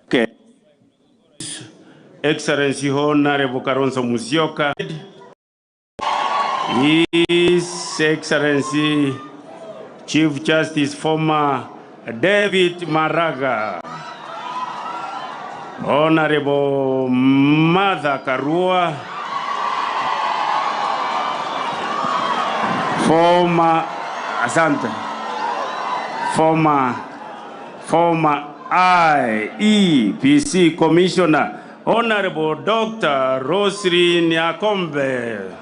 Okay. Excellency Honorable Kalonzo Musyoka, His Excellency Chief Justice former David Maraga, Honorable Martha Karua, former Asante, former IEBC Commissioner, Honorable Dr. Roselyn Nyakombe.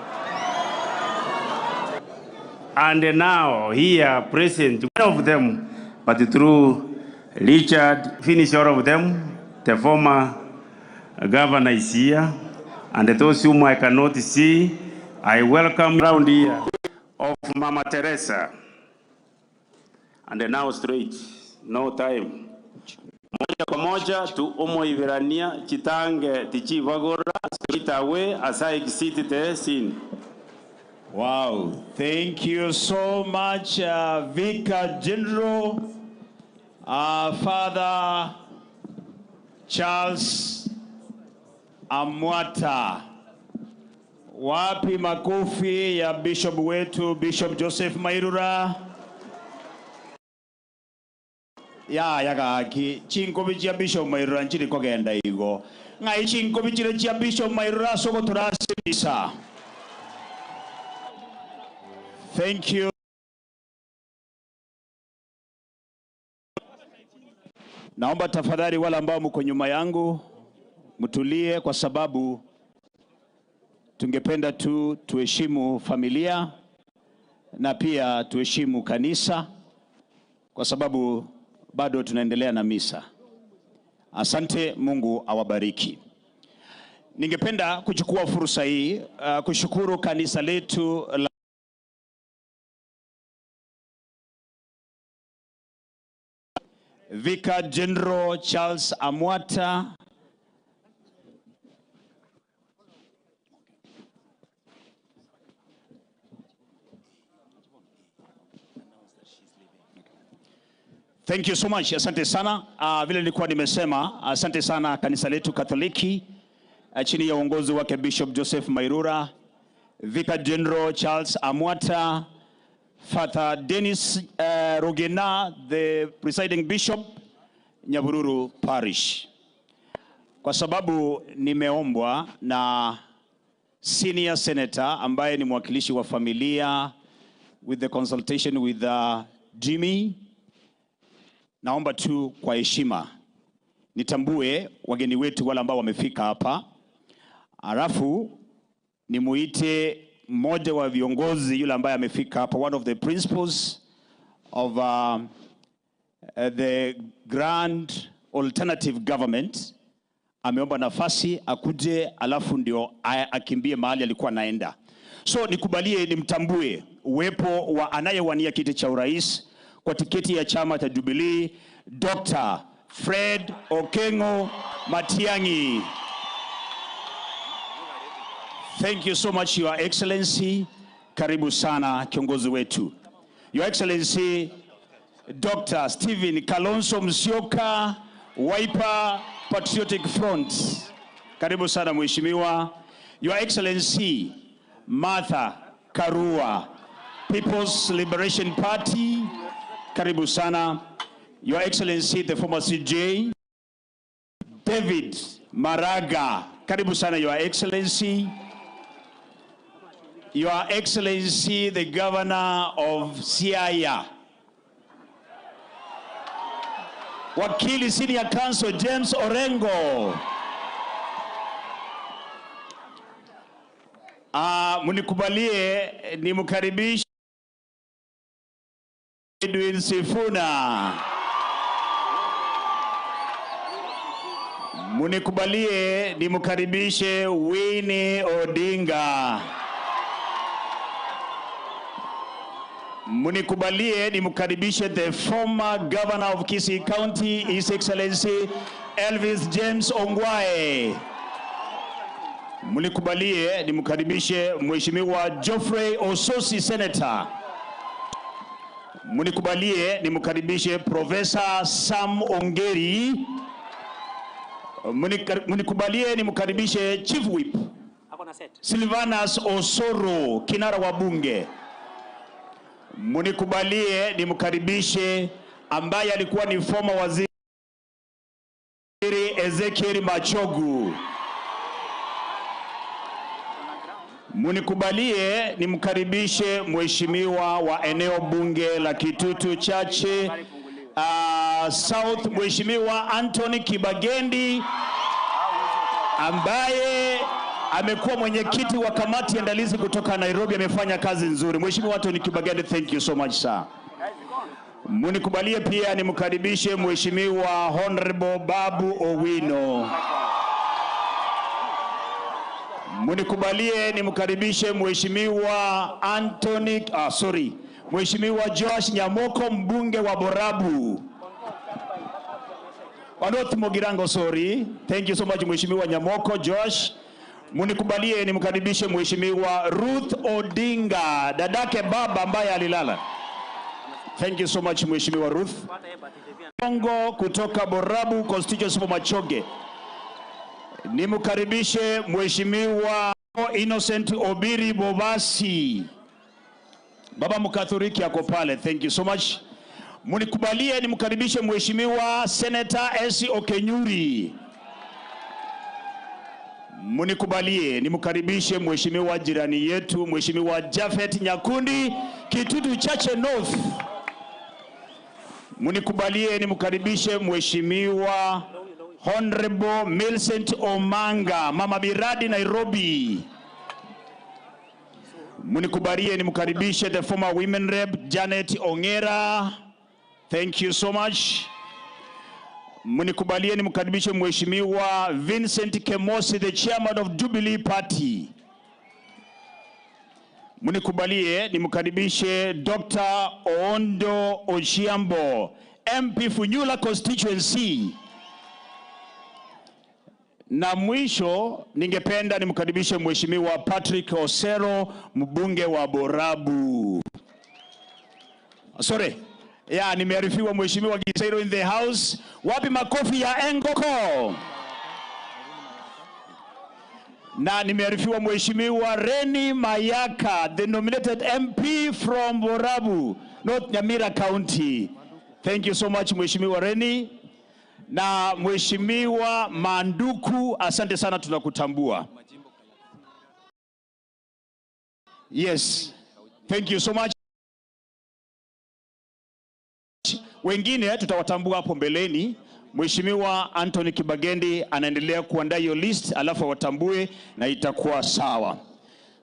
And now here present, one of them, but through Richard, finish all of them, the former governor is here, and those whom I cannot see, I welcome round here of Mama Teresa. And now straight, no time. Moja kwa moja tu Omo Iverania Chitange Tichivagora straight away as I exit the scene. Wow, thank you so much, Vicar General, Father Charles Amwata. Wapi makofi ya Bishop wetu, Bishop Joseph Mairura. Ya yagaki chinkobi chia Bishop Mairura nchiri kogenda igo. Ngai chinkobi chire chia Bishop Mairura soko turasibisa. Thank you. Naomba tafadhali wale ambao mko nyuma yangu mtulie, kwa sababu tungependa tu tuheshimu familia na pia tuheshimu kanisa, kwa sababu bado tunaendelea na misa. Asante, Mungu awabariki. Ningependa kuchukua fursa hii kushukuru kanisa letu la Vicar General Charles Amwata, Thank you so much. Asante sana. Vile nilikuwa nimesema, asante sana kanisa letu Katoliki chini ya uongozi wake Bishop Joseph Mairura, Vicar General Charles Amwata, Father Dennis Rogena, the presiding bishop, Nyabururu Parish. Kwa sababu nimeombwa na senior senator ambaye ni mwakilishi wa familia, with the consultation with Jimmy, naomba tu kwa heshima nitambue wageni wetu wale ambao wamefika hapa, alafu nimuite mmoja wa viongozi yule ambaye amefika hapa, one of the principals of the Grand Alternative Government. Ameomba nafasi akuje, alafu ndio akimbie mahali alikuwa anaenda. So nikubalie nimtambue uwepo wa anayewania kiti cha urais kwa tiketi ya chama cha Jubilee, Dr. Fred Okengo Matiang'i. Thank you so much, Your Excellency. Karibu sana kiongozi wetu. Your Excellency, Dr. Stephen Kalonzo Musyoka, Wiper Patriotic Front. Karibu sana mheshimiwa. Your Excellency, Martha Karua, People's Liberation Party. Karibu sana. Your Excellency, the former CJ, David Maraga. Karibu sana, Your Excellency. Your Excellency, the Governor of Siaya, Wakili Senior Counsel James Orengo. Munikubalie nimkaribishe Edwin Sifuna. Munikubalie nimkaribishe Winnie Odinga. Munikubalie nimkaribishe the former governor of Kisii County, His Excellency Elvis James Ongwae. Munikubalie nimkaribishe Mheshimiwa Geoffrey Osotsi, Senator. Mnikubalie nimkaribishe Profesa Sam Ongeri. Mnikubalie nimkaribishe Chief Whip Silvanus Osoro, kinara wa bunge. Mnikubalie nimkaribishe ambaye alikuwa ni former waziri Ezekiel Machogu. Munikubalie nimkaribishe mheshimiwa wa eneo bunge la Kitutu Chache South, Mheshimiwa Anthony Kibagendi ambaye amekuwa mwenyekiti wa kamati andalizi kutoka Nairobi, amefanya kazi nzuri. Mheshimiwa Anthony Kibagendi, thank you so much, sir. Munikubalie pia nimkaribishe Mheshimiwa Honorable Babu Owino. Munikubalie nimkaribishe Mheshimiwa Anthony, Mheshimiwa Josh Nyamoko, mbunge wa Borabu. North Mugirango, sorry. Thank you so much, Mheshimiwa Nyamoko Josh. Munikubalie nimkaribishe Mheshimiwa Ruth Odinga, dadake baba ambaye alilala. Thank you so much, Mheshimiwa Ruth. Kongo kutoka Borabu constituency Machoge. Nimkaribishe Mheshimiwa Innocent Obiri Bobasi. Baba Mkatholiki ako pale. Thank you so much. Munikubalie nimkaribishe Mheshimiwa Senator Esi Okenyuri. Munikubalie nimkaribishe Mheshimiwa jirani yetu Mheshimiwa Jafet Nyakundi, Kitutu Chache North. Munikubalie nimkaribishe Mheshimiwa Honorable Millicent Omanga, Mama Miradi, Nairobi. Munikubalie nimkaribishe the former women rep Janet Ongera. Thank you so much. Munikubalie nimkaribishe Mheshimiwa Vincent Kemosi, the chairman of Jubilee Party. Munikubalie nimkaribishe Dr. Oondo Ochiambo, MP Funyula constituency. Na mwisho ningependa nimkaribishe Mheshimiwa Patrick Osero, mbunge wa Borabu. Sorry. Ya, nimearifiwa Mheshimiwa Gisairo in the house. Wapi makofi ya Engoko? Na nimearifiwa Mheshimiwa Reni Mayaka, the nominated MP from Borabu, North Nyamira County. Thank you so much, Mheshimiwa Reni. Na Mheshimiwa Manduku, asante sana, tunakutambua. Yes, thank you so much. Wengine tutawatambua hapo mbeleni. Mheshimiwa Anthony Kibagendi anaendelea kuandaa hiyo list, alafu watambue na itakuwa sawa.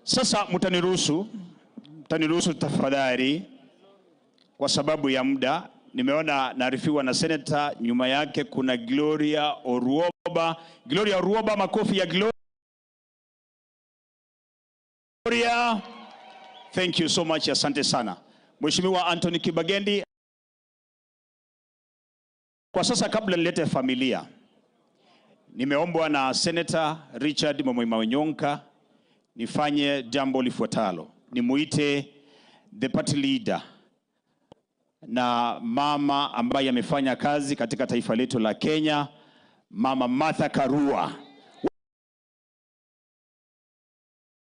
Sasa mtaniruhusu tafadhali, kwa sababu ya muda. Nimeona naarifiwa na senator, nyuma yake kuna Gloria Oruoba. Gloria Oruoba, makofi ya Gloria. Thank you so much, asante sana. Mheshimiwa Anthony Kibagendi. Kwa sasa kabla nilete familia, nimeombwa na Senator Richard Momoima Onyonka nifanye jambo lifuatalo. Nimuite the party leader na mama ambaye amefanya kazi katika taifa letu la Kenya, Mama Martha Karua.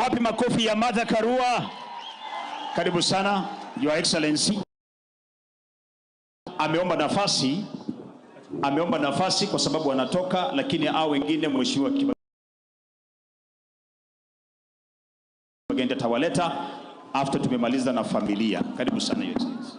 Wapi makofi ya Martha Karua? Karibu sana, Your Excellency. Ameomba nafasi. Ameomba nafasi kwa sababu anatoka, lakini hao wengine Mheshimiwa Kibagendi atawaleta after tumemaliza na familia. Karibu sana, Your Excellency.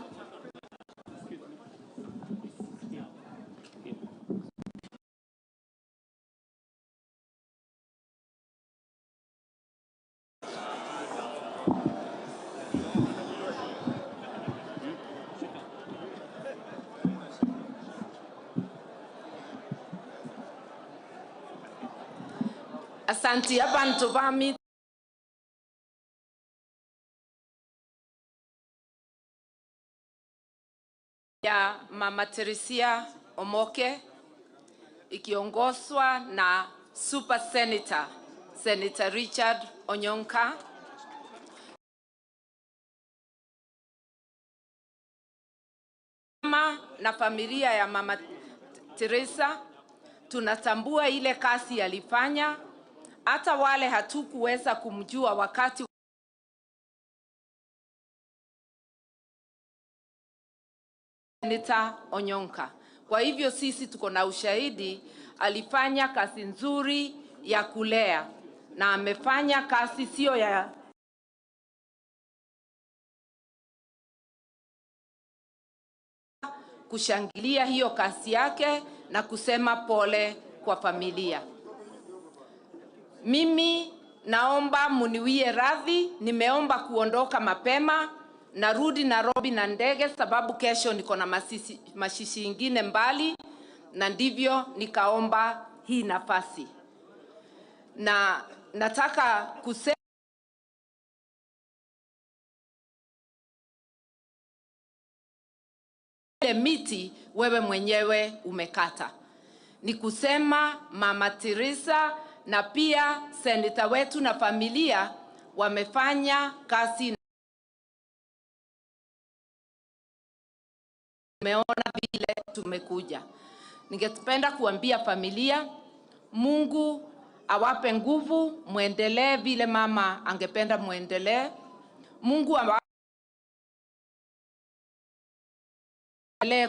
Asante abantu bami ya Mama Teresia Omoke ikiongozwa na Super Senator, Senator Richard Onyonka. Tumesimama na familia ya Mama Teresa, tunatambua ile kazi alifanya, hata wale hatukuweza kumjua wakati Senator Onyonka. Kwa hivyo sisi tuko na ushahidi, alifanya kazi nzuri ya kulea na amefanya kazi sio ya kushangilia hiyo kazi yake na kusema pole kwa familia. Mimi naomba muniwie radhi, nimeomba kuondoka mapema, narudi Nairobi na ndege sababu kesho niko na mashishi ingine mbali, na ndivyo nikaomba hii nafasi. Na nataka kusema miti wewe mwenyewe umekata. Ni kusema Mama Teresa na pia seneta wetu na familia wamefanya kazi. Tumeona vile tumekuja. Ningependa kuambia familia, Mungu awape nguvu, muendelee vile mama angependa muendelee. Mungu awaendelee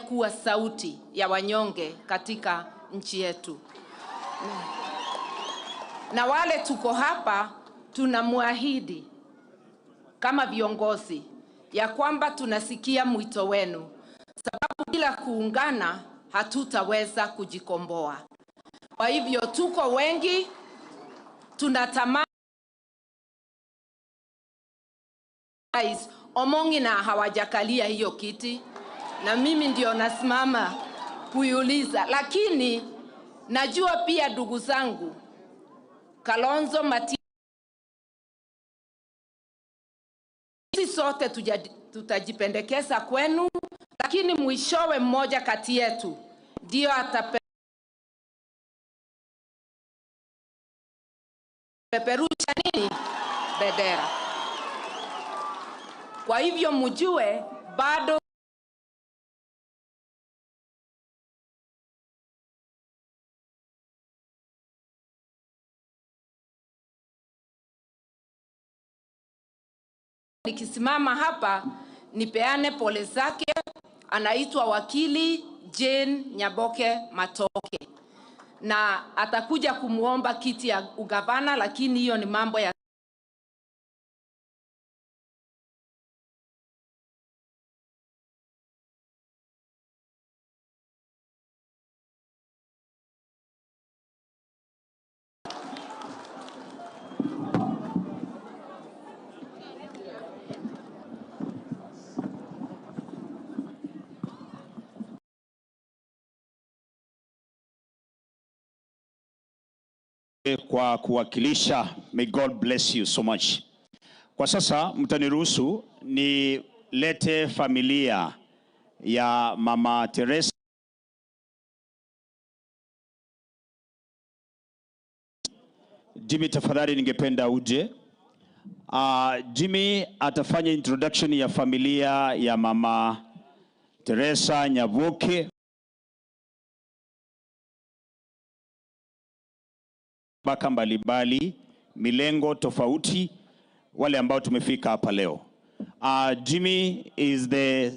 kuwa sauti ya wanyonge katika nchi yetu. Na wale tuko hapa tunamuahidi kama viongozi ya kwamba tunasikia mwito wenu, sababu bila kuungana hatutaweza kujikomboa. Kwa hivyo tuko wengi, tunatamani Rais Omongi na hawajakalia hiyo kiti, na mimi ndio nasimama kuiuliza. Lakini najua pia ndugu zangu Kalonzo Matiang'i, sisi sote tutajipendekeza kwenu, lakini mwishowe mmoja kati yetu ndio atapeperusha nini bendera. Kwa hivyo mjue bado nikisimama hapa nipeane pole zake. Anaitwa Wakili Jane Nyaboke Matoke, na atakuja kumuomba kiti ya ugavana, lakini hiyo ni mambo ya kwa kuwakilisha. May God bless you so much. Kwa sasa mtaniruhusu nilete familia ya Mama Teresa. Jimmy, tafadhali ningependa uje. Jimmy atafanya introduction ya familia ya Mama Teresa Nyaboke. Baka mbalimbali, milengo tofauti, wale ambao tumefika hapa leo. Jimmy is the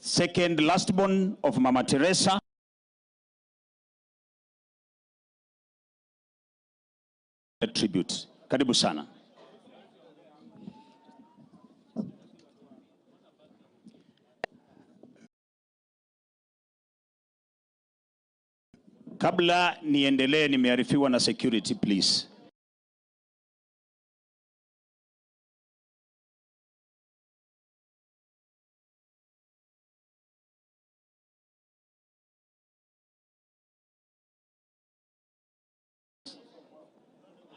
second last born of Mama Teresa. A tribute. Karibu sana. Kabla niendelee, nimearifiwa na security, please.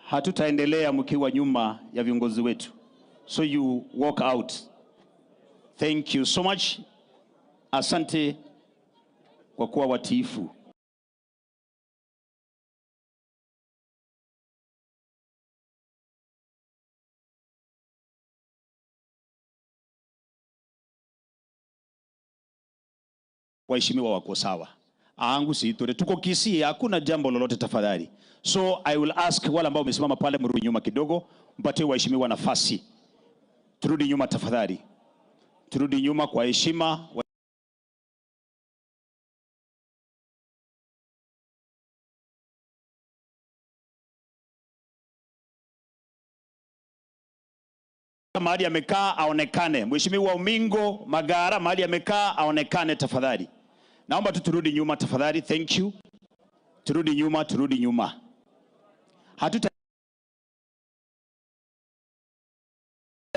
Hatutaendelea mkiwa nyuma ya viongozi wetu. So you walk out. Thank you so much. Asante kwa kuwa watiifu. Waheshimiwa wako sawa. Angu siitore. Tuko Kisii, hakuna jambo lolote tafadhali. So I will ask wale ambao wamesimama pale mrudi nyuma kidogo, mpatie waheshimiwa nafasi. Turudi nyuma tafadhali. Turudi nyuma kwa heshima. Mahali amekaa aonekane. Mheshimiwa Omingo Magara mahali amekaa aonekane tafadhali. Naomba tu turudi nyuma tafadhali. Thank you. Turudi nyuma, turudi nyuma. Hatuta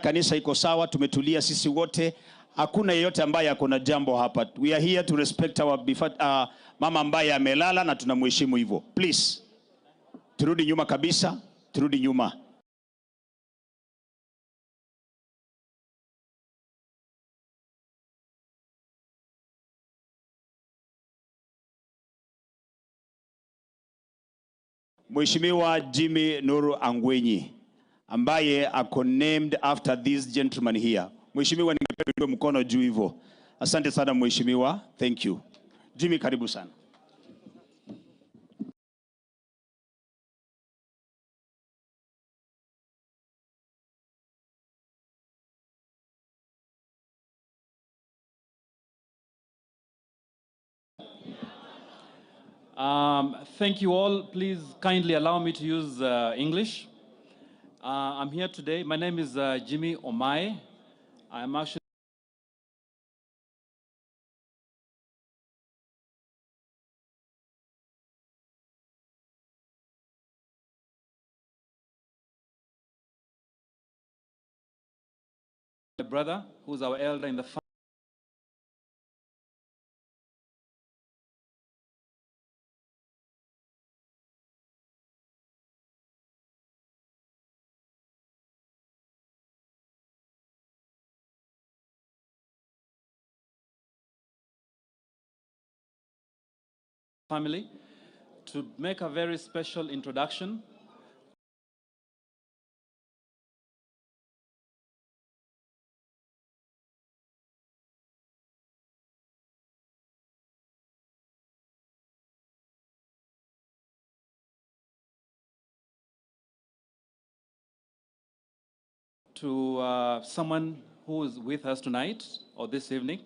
kanisa iko sawa, tumetulia sisi wote. Hakuna yeyote ambaye ako na jambo hapa. We are here to respect our mama ambaye amelala na tunamheshimu hivyo. Please. Turudi nyuma kabisa, turudi nyuma. Mheshimiwa Jimmy Nuru Angwenyi ambaye ako named after this gentleman here. Mheshimiwa, ningependa mkono juu hivyo. Asante sana mheshimiwa. Thank you. Jimmy, karibu sana. Thank you all. Please kindly allow me to use English. I'm here today. My name is Jimmy Omae. I'm actually my brother, who's our elder in the family, to make a very special introduction to someone who is with us tonight or this evening.